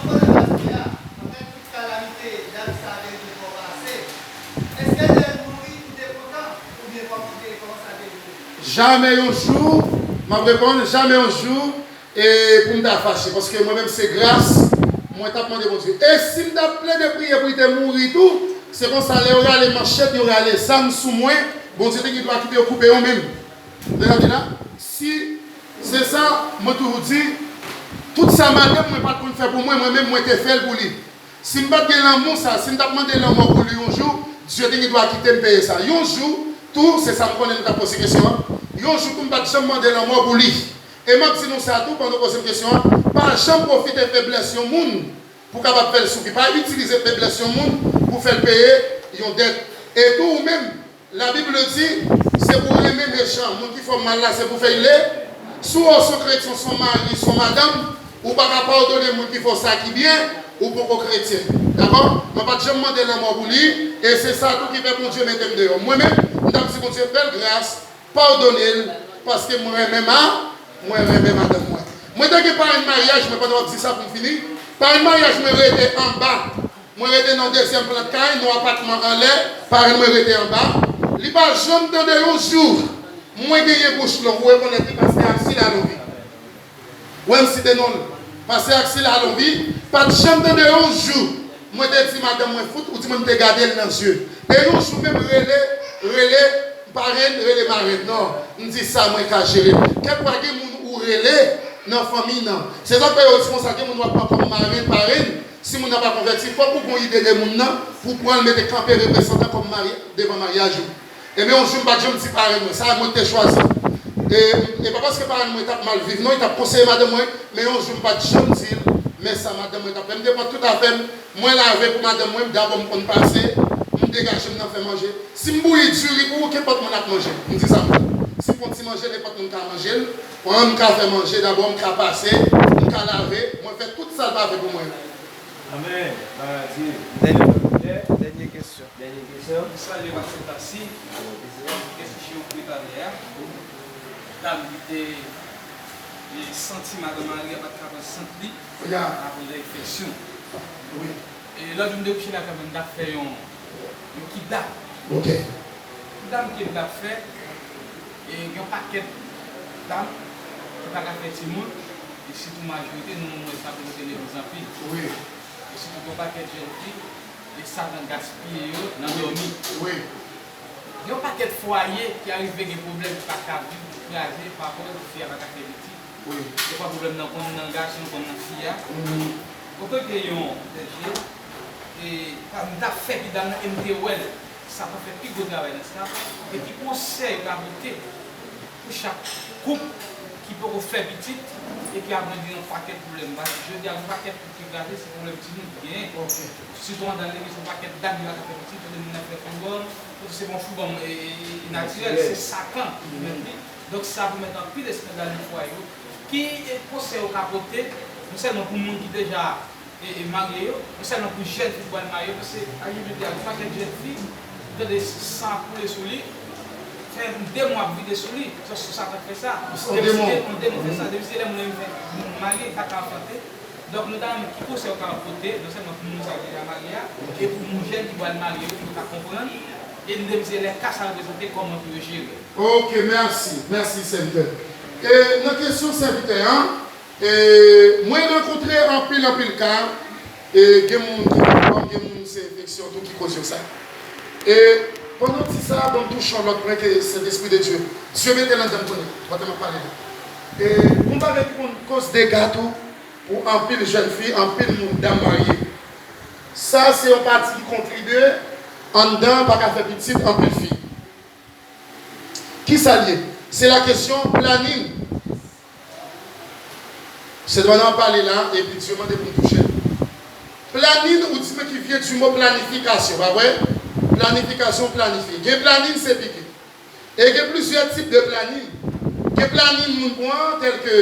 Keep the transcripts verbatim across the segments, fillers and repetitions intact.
Kote pase a, apre tout kalamite, dam sa te vin fè w pase, èske lè l mouri, ou te kontan? Oubyen kòman te, kòman sa te vini? Jamè yon jou, m ap reponn, jamè yon jou, e pou m ta fache, paske mwen menm se gras mwen t ap mande Bondye. E si m ta plede priye pou li te mouri tou, se konsa lè yo rale manchèt, yo rale zam sou mwen, Bondye te gen dwa kite yo koupe yo menm. Mezanmi la, si se sa, mwen toujou di, tout sa madanm mwen pa t konn fè pou mwen, mwen menm mwen te fè l pou li. Si m pa t gen lanmou sa, si m t ap mande lanmò pou li yon jou, Dye te gen dwa kite m peye sa. Yon jou, tou, se sa m konnen nou t ap poze kesyon an. Yon jou, tou, m pa t janm mande lanmò pou li. E m ap di nou sa tou, pandan w poze m kesyon an, pa janm pwofite feblès yon moun pou w kapab fè l soufri. Pa itilize feblès yon moun pou fè l peye yon dèt. E tou, ou menm, Labib di, se pou renmen mechan. Moun ki fè w mal la, se pou fè l le. Si w wè w se yon kretyen, w se yon mari, se yon madanm, ou pa ka padone moun ki fè w sa ki byen, ou poko kretyen. Dakò? Mwen pa t janm mande lanmò pou li, e se sa tou ki fè Bondye mete m deyò. Mwen menm, m t ap di Bondye fè l gras, padone l, paske mwen renmen ma, mwen renmen madanm mwen. Mwen te gen parenn maryaj mwen, pandan w ap di sa pou m fini. Parenn maryaj mwen rete anba. Mwen rete nan dezyèm plant kay, nan apatman anlè, parenn mwen rete anba. Li pa janm tande yon jou mwen genyen bouch long, ou rekonèt li, pastè Axil Alonvi. Wè m site non l. Pastè Axil Alonvi pa t janm tande yon jou mwen te di madanm mwen fout, ou di mwen m te gade l nan zye. E yon jou menm rele, rele parenn, rele marenn. Non, m di sa mwen ka jere. Kèlkeswa gen moun ou rele nan fanmi nan. Se sa k fè yo di konsa, gen moun w ap pran kòm marenn, parenn, si moun nan pa konvèti, fòk ou gon ide de moun nan pou pran l mete kanpe reprezantan kòm mari devan maryaj ou. Ebyen, yon jou m pa t janm di parenn mwen, sa mwen te chwazi. E, e pa paske parenn mwen t ap mal viv, non, li t ap konseye madanm mwen, men yon jou m pa t janm di l, men sa madanm mwen t ap fè. M te pran tout afè m, mwen lave pou madanm mwen, dabò m konn pase, m degaje m nan fè manje. Si m bouyi diri pou ou, kenpòt moun ap manje l. M di sa mwen. Si m fè yon ti manje, nenpòt moun ka manje l. Mwen, m ka fè manje, dabò m ka pase, m ka lave, mwen fè tout sa l pa fè pou mwen. Amèn. Glwa a Dye. Dènye, dènye kesyon. Dènye kesyon. M salye pastè Tasi. Kesyon pou talè a. Dam ki te, li santi madanm Maria pa t ka pran sant li. Ya. Apre enfeksyon. Wi. E lòt jou m te kouche lakay mwen, m t ap fè yon, yon kidnap. Ok. Kidnap, kidnap fè, e gen yon pakèt dam ki pa ka fè timoun, e sitou majorite nou, nou wè sa pou nou te legliz anpil. Wi. E sitou gen yon pakèt jèn fi, e Satan gaspiye yo nan dòmi. Wi. Gen yon pakèt fwaye ki arive gen pwoblèm, ki pa ka viv, ki kraze, pa rapò fi a pa ka fè pitit. Wi. Defwa pwoblèm nan konn nan gason, konn nan fi a. Mhm. Mwen te gen yon bèje, e, pa, m t ap fè kidnap nan, e m te wè l. Satan fè pi gwo travay nan sa. E ki konsèy ou ka pote pou chak koup ki poko fè pitit e ki ap rann li nan pakèt pwoblèm? Paske jodi a, gen pakèt koup ki kraze, se pwoblèm timoun ki genyen. Ok. Sitou anndan legliz, gen pakèt dam ki pa ka fè pitit, kote moun nan fè foubòm, kote se pa yon foubòm, e, e, e, natirèl, se Satan ki mèt li. Donk, sa pou mèt anpil eskandal nan fwaye yo. Ki, e, konsèy ou ka pote, non sèlman pou moun ki deja, e, e, marye yo, non sèlman pou jèn fi ki pral marye yo, paske, a, jodi a, gen pakèt jèn fi, tande san ap koule sou li, fè de mwa ap vide sou li, se sou Satan k fè sa. Depi se yon demon fè sa, depi se lè moun nan vin fè, moun marye, li pa ka anfante. Donk, nou ta renmen ki konsèy ou ka pote, non sèlman pou moun sa yo ki deja marye a, e pou moun jèn ki pral marye yo, pou yo ka konprann, e nou depi se lè ka sa reprezante, kòman pou yo jere. Ok, mèsi. Mèsi, sèvitè. E nan kesyon sèvitè an, e, mwen rankontre anpil, anpil ka, e, gen moun ki gen fòm, gen moun se enfeksyon tou ki koz yo sa. E pandan w di sa, ban m touche yon lòt pwen ke Sentespri de Dye, Dye mete l anndan m kounye a, pandan m ap pale la. E yon bagay ki konn koz dega tou, pou anpil jèn fi, anpil moun, dam marye. Sa se yon pati ki kontribye anndan pa ka fè pitit anpil fi. Kisa l ye? Se la kesyon planin. Se pandan w ap pale la, epi Dye mande pou m touche l. Planin, ou di mwen ki vyen di mo planifikasyon, pa vre? Planifikasyon, planifye. Gen planin, se pike. E gen plizyè tip de planin. Gen planin moun pran, tèlke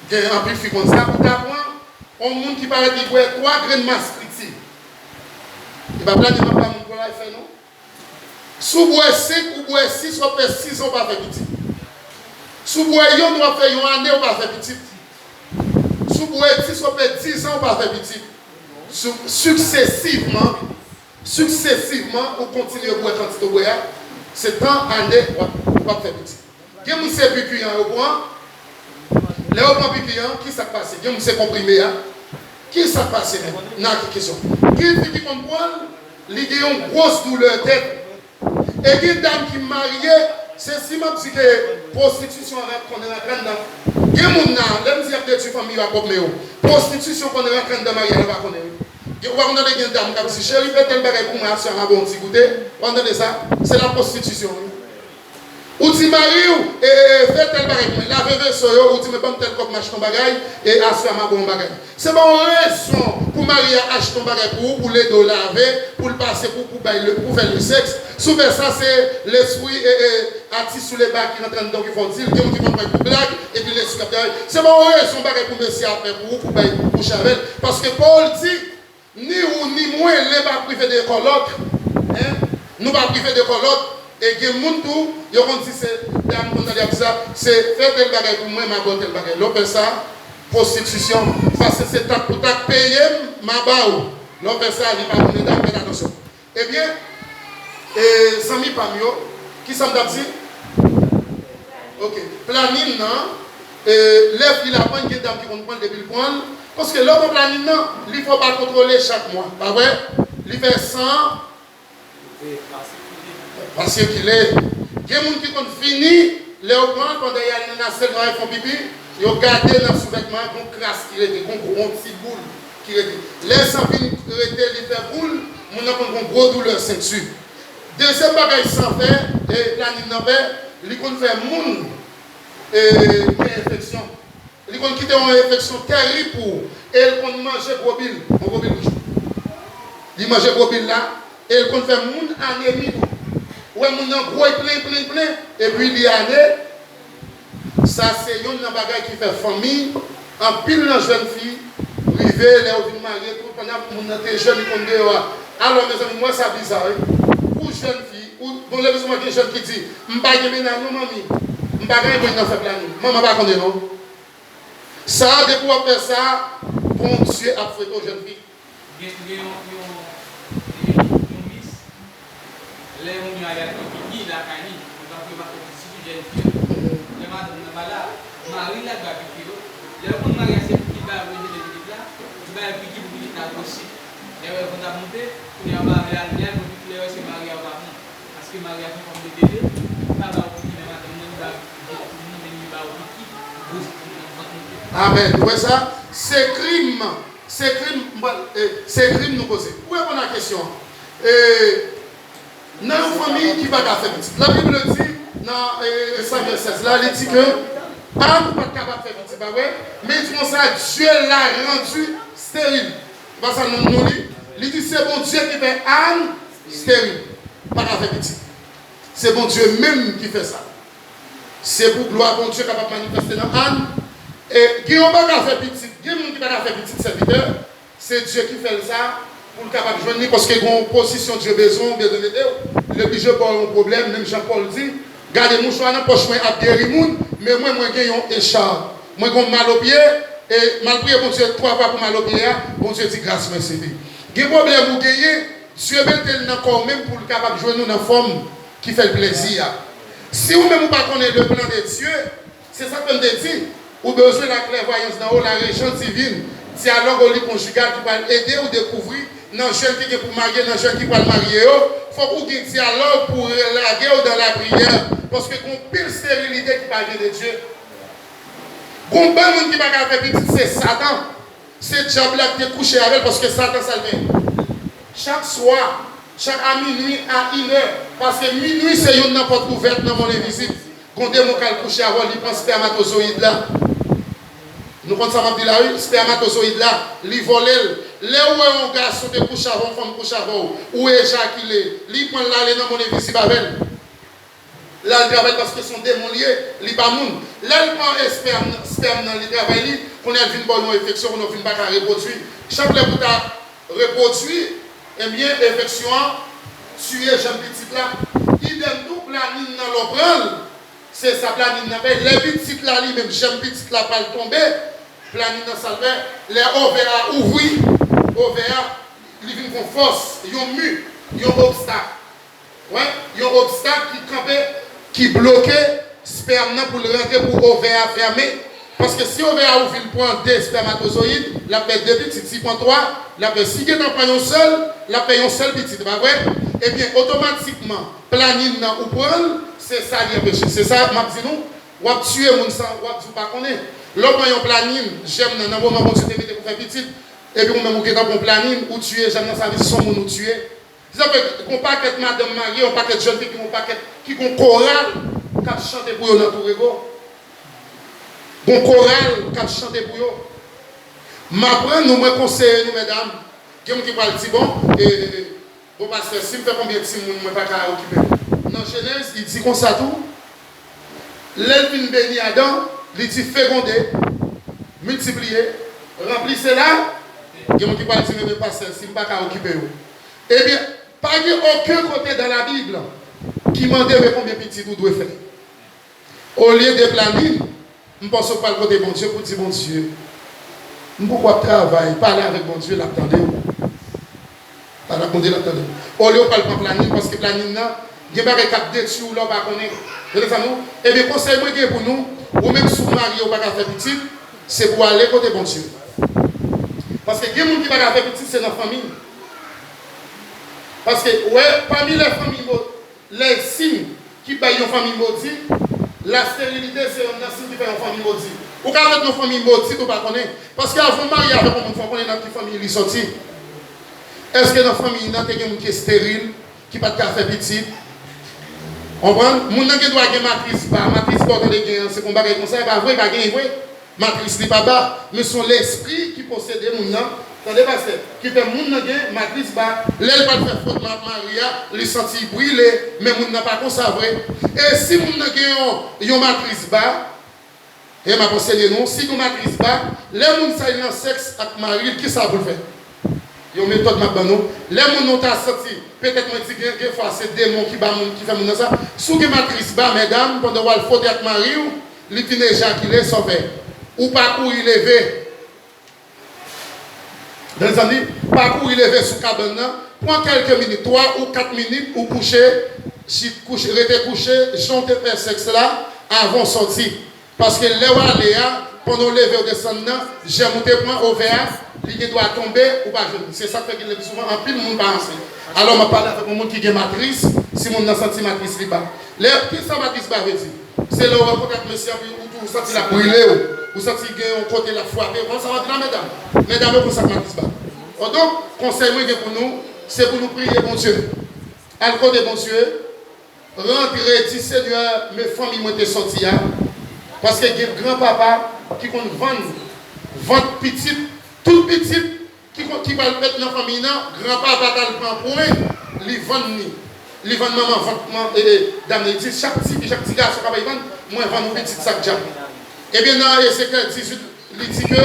gen anpil fi konn sa, ou ta pran yon moun ki parèt li bwè twa grenn maskriti. E pa planin m ap ba moun pou l al fè non. Si w bwè senk, ou bwè sis, w ap fè sis an, w pa fè pitit. Si w bwè yonn, w ap fè yon ane, w pa fè pitit. Si Si w bwè dis, w ap fè diz an ou pa fè pitit. Sou- Siksesivman, siksesivman, ou kontinye bwè kantite w bwè a, se tan, ane, w ap, w ap fè pitit. Gen moun se piki an yo pran. Lè yo pran piki an, ki sa k pase? Gen moun se konprime a. Ki sa k pase menm? Nan ki kesyon? Gen fi ki konn pran l, li gen yon gwòs doulè tèt. E gen dam ki marye, se si m ap di ke pwostitisyon an rant konnen rantre anndan. Gen moun nan, lè m di y ap detwi fanmi yo a pwòp men yo, pwostitisyon konnen rantre anndan maryaj la pa konnen wi. Gen- Ou pa konn tande gen dam k ap di, cheri, fè tèl bagay pou mwen, aswè a m a ba w yon ti goute. Ou pa konn tande sa? Se la pwostitisyon wi. Ou di mari w, e, e, e, fè tèl bagay pou mwen, lave veso yo, ou di, men ban m tèl kòb, m achte yon bagay, e aswè a m a ba w yon bagay. Se pa yon rezon pou mari a achte yon bagay pou ou, pou l ede w lave, pou l pase, pou, pou bay le, pou fè le sèks. Si w fè sa, se lespri, e, e, atis ou leba ki rantre anndan w ki fè w di l, gen moun ki konn pran pou blag, epi lespri ap travay. Se pa yon rezon bagay pou mesye a fè pou ou, pou bay kouche avè l. Paske Pòl di, ni ou ni mwen, len pa prive de kò lòt. En? Nou pa prive de kò lòt. E gen moun tou, yo konn di se, dam konn tande ap di sa, se fè tèl bagay pou mwen, m a ba w tèl bagay. Lè w fè sa, pwostitisyon, paske se tak pou tak, peye m, m a ba w. Lè w fè sa, li pa bon, medam, fèt atansyon. Ebyen, e, zanmi pa m yo, ki sa m t ap di? Ok, planin nan, e, lè fi la pran, gen dam ki konn pran l, depi l pran l, paske lè w pran planin nan, li fè w pa kontwole chak mwa, pa vre? Li fè san, pa sikile. Gen moun ki konn fini, lè yo pran l, pandan y al nan sèl nan fè pipi, yo gade nan souvètman an, gon kras ki rete, gon, gon ti boul ki rete. Lè san fin rete, li fè boul, moun nan konn gon gwo doulè senti. Dezyèm bagay san fè, e, planin nan fè, li konn fè moun, e, gen enfeksyon. Li konn kite yon enfeksyon tèrib pou ou. E l konn manje gwo bil, yon gwo bil wouj. Li manje gwo bil la, e l konn fè moun anemi tou. Ou wè moun nan gwo, li plen, plen, plen, epi li ane. Sa se youn nan bagay ki fè fanmi, anpil nan jèn fi, rive lè yo vin marye tou, pandan moun nan te jèn, li konn deyò a. Alò, mezanmi, m wè sa biza, wi. Pou jèn fi, ou, bon, lè bezwen gen jèn ki di, m pa gen mennaj non, manmi. M pa gen mennaj nan fè planin. Manman pa konnen, non. Sa a, depi w ap fè sa, Bondye ap frete w, jèn fi. Gen, gen yon, yon, yon, yon mis, lè moun yo ale al pran piki lakay li, yo pa, yo pa fè piki, sitou jèn fi yo. Lè madanm nan pa la, mari l ap ba piki yo. Lè yo konn mari a se piki l ba yo pou l jete pitit la, li ba yo piki pou pitit la gwosi. Lè yo wè vant ap monte, kounye a yo pa vle al, lè yo pran piki, lè yo wè se mari a yo pa pran. Paske mari a se fòm de bebe, li pa ba yo piki, men madanm nan li ba yo piki, li ba yo piki, gwosi pou vant monte. Amèn. Ou wè sa? Se krim. Se krim, mwen, e, se krim nou koze. Pou reponn a kesyon an, e, nan yon fanmi ki pa ka fè pitit, Labib di nan, e, Samyèl sèz la, li di ke Ann pa t kapab fè pitit, pa vre? Men li di konsa, Dieu l'a rendu stérile. Se pa sa nou, nou li? Li di se Bondye ki fè Ann steril. Pa ka fè pitit. Se Bondye menm ki fè sa. Se pou glwa Bondye kapab manifeste nan Ann. E gen yon pa ka fè pitit, gen moun ki pa ka fè pitit, sèvitè, se Dye ki fè l sa, pou l kapab jwenn li, paske gen yon pozisyon Dye bezwen w, bezwen mete w. Li oblije ba w yon pwoblèm, menm jan Pòl di, gade mouchwa nan pòch mwen ap geri moun, men mwen, mwen gen yon echarp. Mwen gen yon mal o pye, e m al priye Bondye twa fwa pou mal o pye a, Bondye di gras mwen sete. Gen pwoblèm ou genyen, Dye mete l nan kò w menm pou l kapab jwenn ou nan fòm ki fè l plezi a. Si ou menm ou pa konnen le plan de Dieu, se sa k fè m te di, ou bezwen laklèvwayans nan ou, larejans divin, dyalòg ou li konjigal ki pral ede ou dekouvri nan jèn ki gen pou marye, nan jèn ki pral marye yo, fòk ou gen dyalòg pou w lage w dan lapriyè, paske gen yon pil sterilite ki pa gen de Dye. Gen yon bann moun ki pa ka fè pitit, se Satan. Se dyab la ki te kouche avè l, paske Satan sa l fè. Chak swa, chak a minwi, a inè, paske minwi se youn nan pòt ouvèt nan monn envizib. Gon demon k al kouche avè w, li pran spèmatozoyid la. Nou konn sa m ap di la wi, spèmatozoyid la, li vòlè l. Lè w wè yon gason te kouche avè w, yon fanm kouche avè w, ou ejakile, li pran l ale nan monn envizib avè l. L al travay paske se yon demon l ye, li pa moun. Lè l pran espèm, spèm nan, li travay li, kounye a l vin ba w yon enfeksyon, kounye a w vin pa ka repwodui. Chak lè pou ta repwodui, ebyen, enfeksyon an tiye jèm pitit la. Idèm tou, planin nan lè w pran l, se sa planin nan fè. Lè pitit la li menm, jèm pitit la pral tonbe, Planin nan sa l fè, lè ovè a ouvri, ovè a, li vin gon fòs, yon mi, yon obstak. Wè, yon obstak ki kanpe, ki bloke spèm nan pou l rantre pou ovè a fèmen. Paske si ovè a ouvri, l pran de espèmatozoyid, l ap fè de pitit. Si l pran twa, l ap fè, si gentan pran yon sèl, l ap fè yon sèl pitit, pa vre? Ebyen, otomatikman, planin nan ou pran l, se sa li anpeche. Se sa m ap di nou, w ap tiye moun san w ap di w pa konnen. Lè w pran yon planin, jèm nan, nan moman Bondye te mete pou fè pitit, epi ou menm ou gentan pran planin, ou tiye jèm nan, sa vle di se yon moun ou tiye. Sa fè gon pakèt madanm marye, yon pakèt jèn fi ki gon pakèt, ki gon koral k ap chante pou yo nan Tourego. Gon koral k ap chante pou yo. M aprann nou, mwen konseye nou, medam. Gen moun ki pral di, bon, e, bon, pastè, si m fè konbyen timoun, mwen pa ka okipe yo. Nan Jenèz, li di konsa tou, lè l fin beni Adan, li di, fegonde, miltipliye, ranpli se la. Gen moun ki pral di, men, men pastè, si m pa ka okipe yo. Ebyen, pa gen okenn kote dans la Bible ki mande men konbyen pitit ou dwe fè. Olye de planin, m panse w pral kote Bondye pou di, Bondye, m poko ap travay, pale avèk Bondye, l ap tande w. Pale ak Bondye, l ap tande w. Olye w pral pran planin, paske planin nan, gen bagay k ap detwi w la w pa konnen. Tande sa non? Ebyen, konsèy mwen gen pou nou, ou menm si w marye, ou pa ka fè pitit, se pou w ale kote Bondye. Paske gen moun ki pa ka fè pitit, se nan fanmi. Paske, wè, pami lè fanmi mo-, lè siy ki bay yon fanmi modi, la sterilite se yonn nan siy ki fè yon fanmi modi. Ou ka fèt nan fanmi modi, ou pa konnen. Paske avan w marye avèk yon moun, fò w konnen nan ki fanmi li sòti. Èske nan fanmi nan te gen moun ki esteril, ki pa t ka fè pitit? Konprann? Moun nan gen dwa gen matris ba. Matris ba w tande gen an, se pa yon bagay konsa, e pa vre, pa genyen vre. Matris li pa ba, men se yon lespri ki posede moun nan. Tande, pastè, ki fè moun nan gen matris ba. Lè l pral fè fwotman ak mari a, li santi l brile, men moun nan pa konsa vre. E si moun nan gen yon, yon matris ba, e m ap ansenye nou, si gen matris ba, lè moun sa li nan sèks ak mari l, kisa pou l fè? Yon metòd m ap ban nou. Lè moun nan ta santi, petèt mwen di gen, gen fwa se demon ki ba moun, ki fè moun nan sa. Si w gen matris ba, medam, pandan w al fwote ak mari w, li fin ejakile, sa w fè? Ou pa kouri leve. Mezanmi, pa kouri leve sou kabann nan. Pran kèlke minit, twa ou kat minit, ou kouche, chit, kouche, rete kouche, jan w te fè sèks la, avan w sòti. Paske lè w ale a, pandan w leve w desann nan, jèm ou te pran, ovè a, li gen dwa tonbe, ou pa jwenn li. Se sa k fè gen le pli souvan, anpil moun pa ansent. Alò, m ap pale avèk yon moun ki gen matris, si moun nan santi matris li ba. Lè, kisa matris ba vle di? Se lè w rankontre ak mesye, epi ou tou, ou santi l ap brile w, ou santi gen yon kote l ap frape w. Konn sa w ap di la, medam? Medam yo konn sa k matris ba. Bon, donk, konsèy mwen gen pou nou, se pou nou priye Bondye. Al kote Bondye, rantre, di, Senyè, men fanmi mwen te sòti a. Paske gen granpapa ki konn vann vant pitit, tout pitit ki konn, ki pral fèt nan fanmi nan, granpapa t al pran pwen, li vann li. Li vann manman vant, man, e, e, dam nan, li di, chak ti fi, chak ti gason k ap vann, mwen vann ou pitit sa k djab. Ebyen, nan Ezekyèl dizuit, li di ke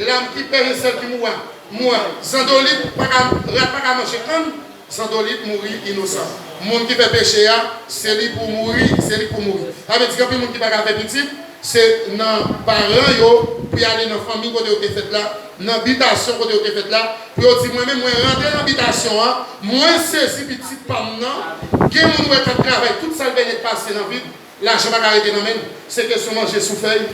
lam ki pèse sèl ki mou a, mou a, zandolit pa ka, rat pa ka manje kann, zandolit mouri inosan. Moun ki fè peche a, se li pou mouri, se li pou mouri. Sa vle di gen anpil moun ki pa ka fè pitit, se nan paran yo, pou y ale nan fanmi kote yo te fèt la, nan bitasyon kote yo te fèt la, pou yo di, mwen menm, mwen rantre nan bitasyon an, mwen sezi pitit pa m nan, gen moun wè k ap travay, tout sa l genyen pase nan vi l, lajan pa ka rete nan men l, se kesyon manje sou fèy,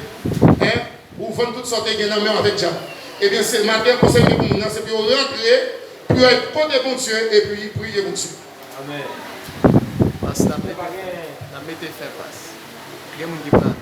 en, ou vann tout sa w te gen nan men w avèk djab. Ebyen, se maten an, konsèy mwen pou moun nan, se pou yo rantre, pou yo al kote Bondye, epi priye Bondye. Amèn. Pas n ap mete fè, n ap mete fè pas. Gen moun ki pral.